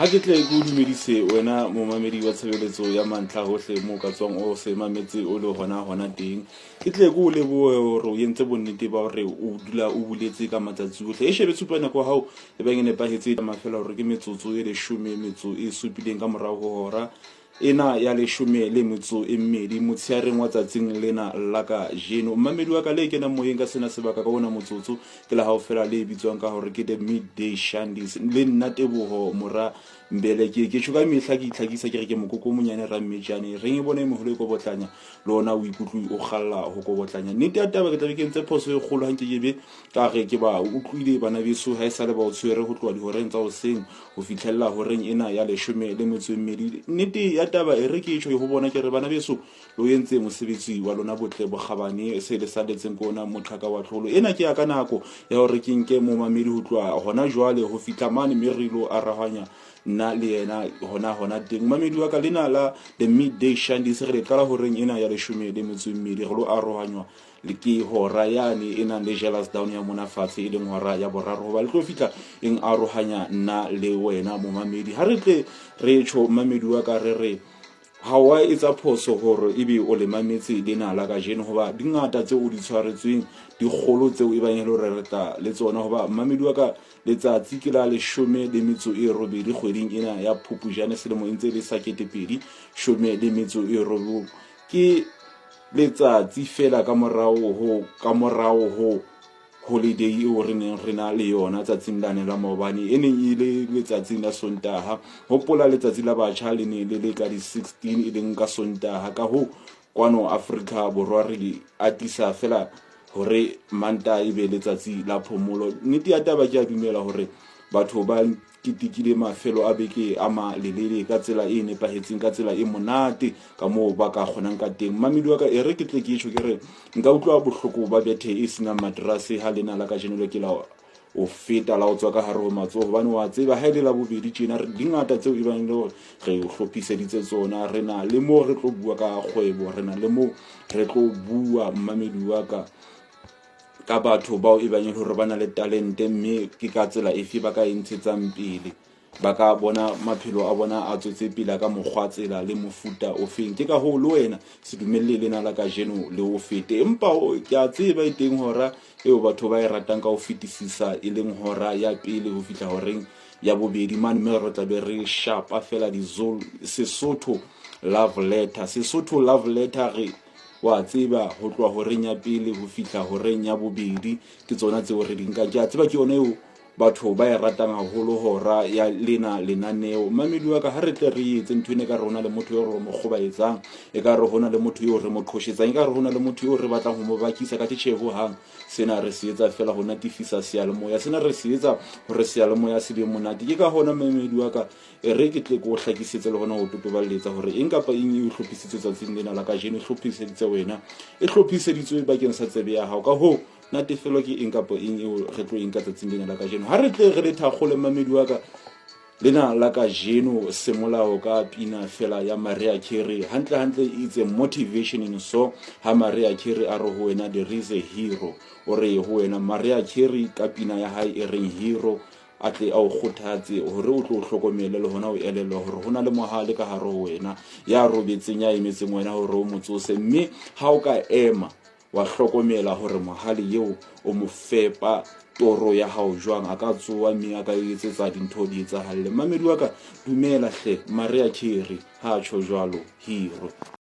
Ha ke tle ke o dumedise wena momamedi wa tshebeletso ya mantlha hohle moo ka tswang o se mametse o le hona hona teng. Ke tle ke o lebohe hore o entse bonnete ba hore o dula o buletse ka matsatsi ohle. E shebe tshupa nako ya hao e bang e nepahetse mafela hore ke metsotso e leshome metso e supileng ka morao ho hora ena ya leshome le metso e mmedi motsheareng wa tsatsing lena la kajeno. Mmamedi wa ka le kenang moyeng ka sena sebaka ka ona motsotso ke la hao fela le bitswang ka hore ke the midday shandis le nna Teboho mora Mbele. Ke ke tjho ka mehla ke itlhakisa ke re ke mokoko o monyane rammejane reng e bone e moholo e kobotlanya le ona o ikutlwe o kgalla ho kobotlanya. Nnete ya taba ke tlabe ke entse phoso e kgolo ha nke ke be ka re ke ba utlwile bana beso ha e sale ba o tshwere ho tloha dihoreng tsa hoseng ho fitlhella horeng ena ya leshome le metso e mmedi. Nnete ya taba e re ke tjho ho bona ke re bana beso lo entse mosebetsi wa lona botle bokgabane se le saletseng ke ona moqhaka wa tlholo. Ena ke ya ka nako ya hore ke nke momamedi ho tloha hona jwale ho fihla mane mme re ilo arahanya nna le yena hona hona teng. Mamedi wa ka lena la the midday shandis re le qala horeng ena ya leshome le metso e mmedi re lo arohanywa le ke hora yane e nang le jealous down ya mona fatshe e leng hora ya boraro hoba le tlo fihla eng arohanya nna le wena momamedi. Ha re tle re tjho mamedi wa ka re re ha wa etsa phoso hore ebe o le mametse lena la kajeno hoba di ngata tseo o di tshwaretsweng dikgolo tseo e bang e le hore re tla le tsona hoba mamedi wa ka letsatsi ke la leshome le metso e robedi kgweding ena ya Phupjane selemo e ntse e le sa ketepedi shome le metso e robong ke letsatsi fela ka morao ho holiday eo re neng re na le yona tsatsing lane la maobane e neng e le letsatsing la Sontaha. Hopola letsatsi la batjha le ne le le ka di-16 e leng ka Sontaha. Ka hoo kwano Afrika Borwa re le atisa fela hore Mantaha e be letsatsi la phomolo. Nnete ya taba ke a dumela hore batho ba ketekile mafelo a beke a malelele ka tsela e nepahetseng ka tsela e monate ka moo ba ka kgonang ka teng. Mamedi wa ka e re ke tle ke tjho ke re nka utlwa bohloko ba bethe e senang materase ha lena la kajeno le ke la o feta la o tswa ka hare ho matsoho hobane wa tseba ha e le la bobedi tjena re dingata tseo e bang le hore re o hlophiseditse tsona. Re na le moo re tlo bua ka kgwebo, re na le moo re tlo bua mmamedi wa ka ka batho bao e bang e le hore ba na le talente mme ke ka tsela efe ba ka e ntshetsang pele ba ka bona maphelo a bona a tswetse pele ka mokgwa tsela le mofuta o feng. Ke ka hoo le wena se dumelle lena la kajeno le o fete, empa ke a tseba e teng hora eo batho ba e ratang ka ho fetisisa e leng hora ya pele ho fihla horeng ya bobedi mane mme re tla be re shapa fela Sesotho love letter. Sesotho love letter re wa tseba ho tloha horeng ya pele ho fihla horeng ya bobedi ke tsona tseo re di nkang. Ke a tseba ke yona eo batho ba e ratang haholo hora ya lena lenaneo. Mamedi wa ka ha re tle re etse ntho ena e ka re hona le motho eo re mo kgobaetsang, e ka re hona le motho eo re mo qhoshetsang, e ka re hona le motho eo re batlang ho mo bakisa ka tjhe hohang. Sena re se etsa fela ho natefisa seyalemoya, sena re se etsa hore seyalemoya se be monate. Ke ka hona mamedi wa ka e re ke tle ke o hlakisetse le hona ho totoballetsa hore eng kapa eng e o hlophisitswe tsatsing lena la kajeno e hlophiseditse wena, e hlophiseditswe bakeng sa tsebe ya hao. Ka hoo natefelo ke eng kapa eng eo re tlo eng ka tsatsing lena la kajeno. Ha re tle re le thakgole mamedi wa ka lena la kajeno semolao ka pina fela ya Mariah Carey. Hantle hantle itse motivation in so ha Mariah Carey a re ho wena there is a hero, o re ho wena Mariah Carey ka pina ya hae e reng hero a tle a o kgothatse hore o tlo hlokomele le hona o elellwe hore ho na le mohale ka hare ho wena ya robetseng ya emetseng wena hore o mo tsose. Mme ha o ka ema wa hlokomela hore mohale eo o mo fepa toro ya hao jwang, a ka tsoha mme a ka etsetsa dintho di etsahalle. Mamedi wa ka dumela hle Mariah Carey ha tjho jwalo hero.